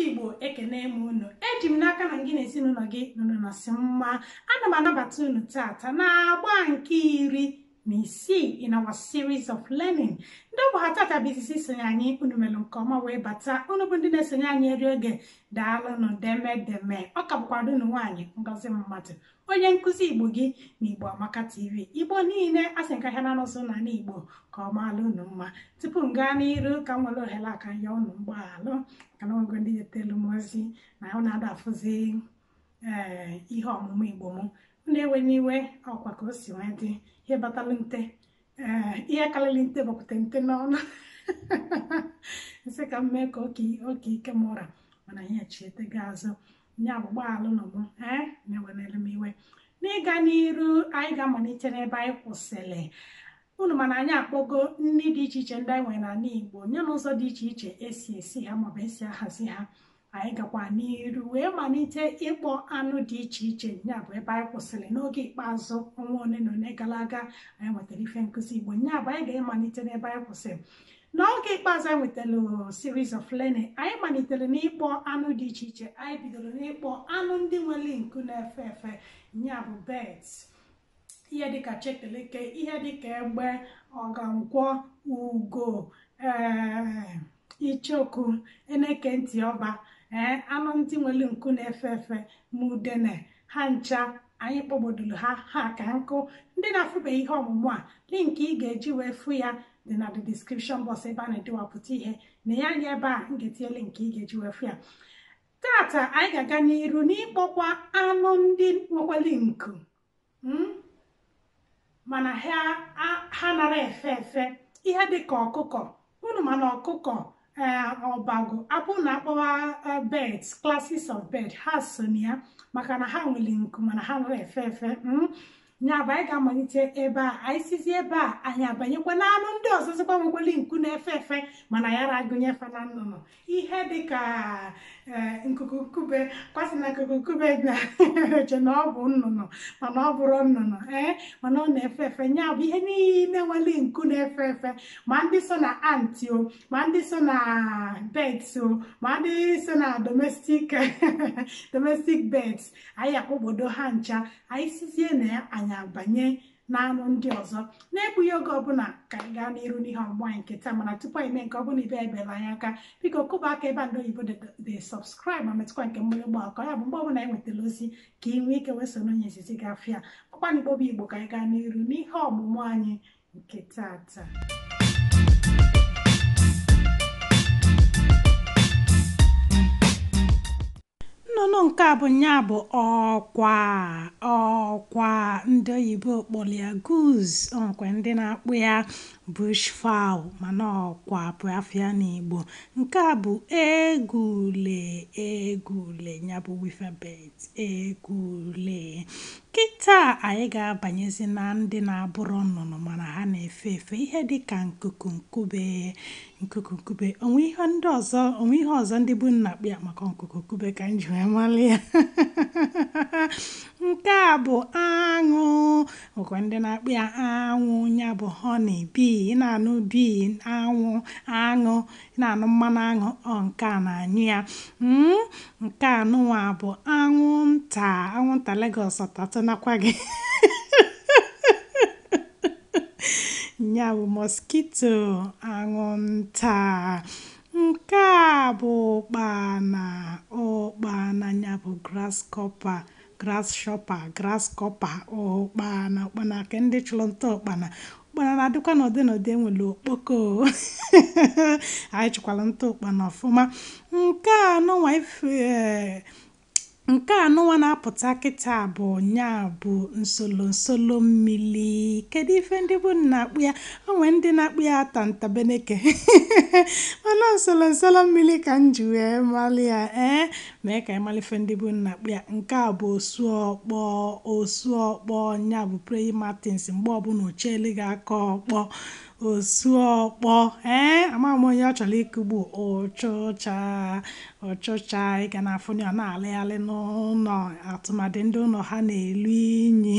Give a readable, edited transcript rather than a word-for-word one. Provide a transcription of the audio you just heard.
Igbo, ekene m unu. Eji m n'aka na gị na ezinụlọ gị nụrụ na sị mma. Ana m anabata unu tata na agba nke 16 in our series of learning. Ndị ọ bụ ha tata bụ izizi sonye anyị, unu melụ nke ọma wee bata. Unu bụ ndị na-esonye anyị eri oge, daalụnụ demedeme. Ọ ka bụkwado unu nwaanyị Ngozi Mmadụ, onye nkụzi Igbo gị na Igbo Amaka TV. Igbo niile asị nka ahịa na n'ụzọ n'ala Igbo ka ọ maala unu mma. Tupu m gaa n'iru, ka m nwere ohere aka ya unu mgbaghalụ maka na onwego ndị detelu m ozi na ọ na-ada afụzi ee ihe ọmụmụ Igbo m. Unu ewe n'iwe, ọkwa ka o si wee dị. Ihe batalụ nte, ee ihe karịrị nte gbakwute nte n'ọnụ. Nsị ka m mee ka oke ike m ụra, mana ihe chietego azụ. Nya bụ gbaalụ nọ m ee na-ewenere m iwe. N'ịga n'iru, anyị ga-amalite n'ebe anyị kwụsịrị unu, mana anyị akpọgo nri dị iche iche ndị anyị nwere n'ala Igbo nye n'ụzọ dị iche iche esi esi ha maọbụ esi ahazi ha. Anyị gakwa n'iru wee malite ịkpọ anụ dị iche iche, ya bụ ebe anyị kwụsịrị n'oge ikpeazụ ọnwa ole na ole gara aga. Anyị nwetara ife nkụzi Igbo, ya bụ anyị ga-amalite n'ebe anyị kwụsịrị n'oge ikpeazụ. Anyị nwetara series of learning. Anyị malitere n'ịkpọ anụ dị iche iche. Anyị bidoro n'ịkpọ anụ ndị nwere nku na-efe efe, ya bụ birds, ihe dịka chekeleke, ihe dịka egbe, ọgankwọ, ugo, ee ichoku, eneke ntị ọba, ee anụ ndị nwere nku na-efe efe, ma udene, ha ncha anyị kpọgbodoro ha ha ka nkụ. Ndị na-afụbeghị ihe ọmụmụ a, link ị ga-eji wee fụ ya dị na the description box ebe a na-edewapụta ihe na ya anya ebe a m ga-etinye link ị ga-eji wee fụ ya. Tata anyị ga-aga n'iru n'ịkpọkwa anụ ndị nwekwara nku, mana ha nara efe efe, ihe dịka ọkụkọ. Unu mana ọkụkọ, ee ọbagụ abụ na akpọwa birds, classes of bird, ha so na ya maka na ha nwere nku mana ha nara efe efe. Ya bụ anyị ga-amalite ebe a. Anyị sizi ebe a anyị abanyekwa n'anụ ndị ọzọ zikwa nwekwara nku na-efe efe mana ya agụnye fa na nnụnụ, ihe dịka nkuku nkube. Kwasị na nkuku nkube na-eche na ọ bụ nnụnụ mana ọ bụrụ nnụnụ, ee mana ọ na-efe efe. Ya bụ ihe niile nwere nku na-efe efe, ma ndị so na ant o, ma ndị so na birds o, ma ndị so na domestic birds, anyị akpọgbodo ha ncha. Anyị sizie na ya anyị abanye n'anụ ndị ọzọ na-egbughị oge ọbụla. Ka anyị gaa n'iru n'ihe ọmụmụ anyị nke taa. Mana tupu anyị mee nke ọbụla, ibe ebela anyị aka, biko kụba aka ebe a ndị oyibo de subscribe, ma metụkwa nke mgbịrịgba ọkọ ya bụ mgbe ọbụla anyị nwetara ozi ka ị nwee ike wee so n'onye izizi gafịa ọkwa Igbo bụ Igbo. Ka anyị gaa n'iru n'ihe ọmụmụ anyị nke tata. Nnụnụ nke a bụ nya bụ ọkwa ọkwa ndị oyibo kpọrọ ya goose, ọkwa ndị na-akpụ ya bush fowl, mana ọkwa bụ afịa n'Igbo. Nke a bụ egule, egule ya bụ weaver bird, egule. Kịta anyị ga-abanyezi na ndị na-abụrụ nnụnụ mana ha na-efe efe, ihe dịka nkuku nkube, nkuku nkube. Onwe ihe ndị ọzọ, onwe ihe ọzọ ndị bụ nna akpụ ya maka nkuku nkube ka m ji wee mara ya. Nke a bụ aṅụ, nwekwa ndị na-akpụ ya anwụ, ya bụ honey bee. Ị na-anụ bee, anwụ, aṅụ, ị na-anụ mmanụ aṅụ, ọ nke a na-anyụ ya. Nke a nụnwa bụ anwụnta, anwụnta Lagos ọtatụnakwa gị, ya bụ mosquito, anwụnta. Nke a bụ ụkpana, ụkpana ya bụ grasshopper, grasshopper, grasshopper, ụkpana, ụkpana ke ndị chụrụ nta ụkpana. Ụkpana na-adịkwa n'ụdị n'ụdị, enwere okpoko. Anyị chụkwara nta ụkpana ọfụma. Nke a nụnwa ife nke a nụnwa na-apụta kịta bụ nya bụ nsolo nsolo mmili. Kedu ife ndị bụ na-akpụ ya? O nwere ndị na-akpụ ya tantabeneke, mana nsolo nsolo mmili ka m ji wee mali ya. Ee mee ka anyị mara ife ndị bụ na-akpụ ya. Nke a bụ osu ọkpọ, osu ọkpọ nya bụ praying mantis. Mgbe ọbụla ocheli gị aka ọkpọ, osu ọkpọ, ee ama m onye ọ chọrọ ịkụgbu. Ụchụcha, ụchụcha ị ga na-afụ ya na-alịgharị n'ụlọ, atụmadị ndị ụlọ ha na-elu inyi.